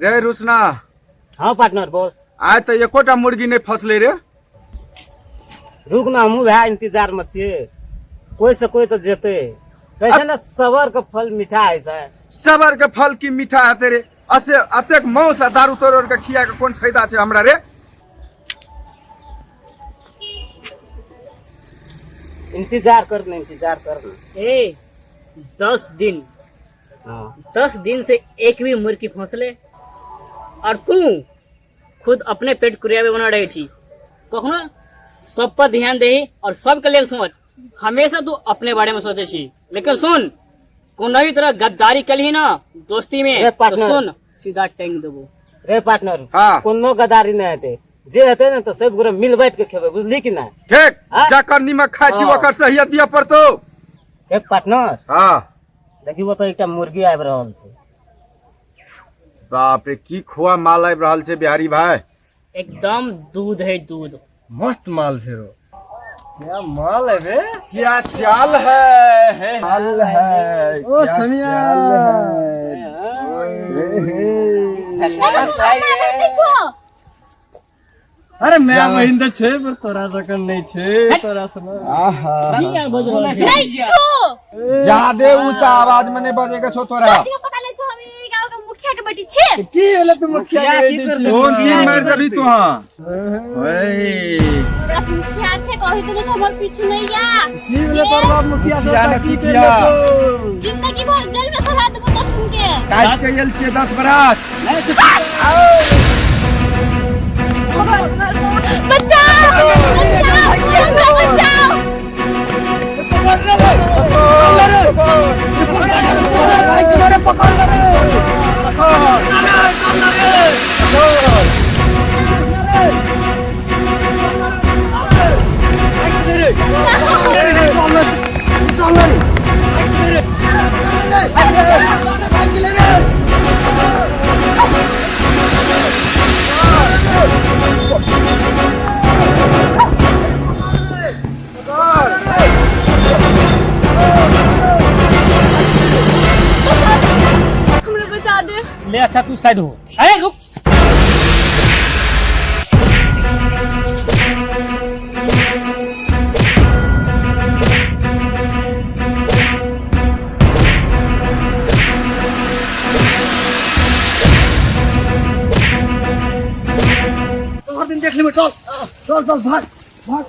रे रुसना। हाँ पार्टनर बोल। आइ तऽ एकोटा मुर्गी नहि फसलै रे। रुक ना, हमहूँ वएह इंतजार में छियै, कोई से कोई तो जेतै। कहै छै ने सबर के फल मीठा होइ छै। सबर के फल की मीठा हेतै रे? अते अतेक मांस आ दारू तोड़ के खिया के कोन फायदा छै हमरा रे? इंतजार कर ना, इंतजार कर ना। ए 10 दिन, हाँ। 10 दिन से एक भी मुर्गी फंसले और तू खुद अपने पेट कुरियाबे बना रहे छी। कखनो सब पर ध्यान दे और सबके लेल सोच, हमेशा तू अपने बारे में सोचे छी। लेकिन सुन, कोनो भी तरह गद्दारी कलही ना दोस्ती में रे तो पार्टनर। सुन सीधा टैंग देबो। रे पार्टनर। हाँ। कोनो गद्दारी नहीं हेतै, जे हेतै ने तो सब गोरे मिल बैठ के खेबै, बुझली कि ना? ठीक। हाँ? जकर नीमक खाइ छी हाँ। ओकर सहियत दिअ पड़तौ। ए पार्टनर। हाँ। देखी तो एकटा मुर्गी आबि रहल छै। बाप रे, की खोआ माल आबि रहल छै बिहारी भाई। एकदम दूध है दूध। मस्त माल छै रो। क्या माल है बे, क्या चाल है, हे माल है। ओ क्या छमिया। चाल है। हे, हे। अरे मैं बहिन तऽ छै पर तोरा सकन नहि छै, तोरा सन। आहा। की यार बज रहल छै? जादे ऊंचा आवाज में नहीं बजे के छो तोरा। पता ले छो, हम ई गांव के मुखिया के बेटी छी। की भेलै, तू मुखिया के मुखिया की बेटी करतै? छी? कोन दिन मारि देबी तू? हाँ ओए। हमरा मुखिया छै कहि देने छो, हमर पीछू नहीं या। की भेलै, तोर बाप मुखिया छौ मुखिया तऽ ने की मुखिया। केलको? जिंदगी भर जेल में सड़ा देबो तो सुन के। काट के गेल छियै 10 बरस। बचाओ बचाओ हमरा बचाओ। हमरा बचा दे। ले अच्छा तू साइड हो। अरे रुक। तोहर दिन देख लेबै। चल चल चल, भाग भाग।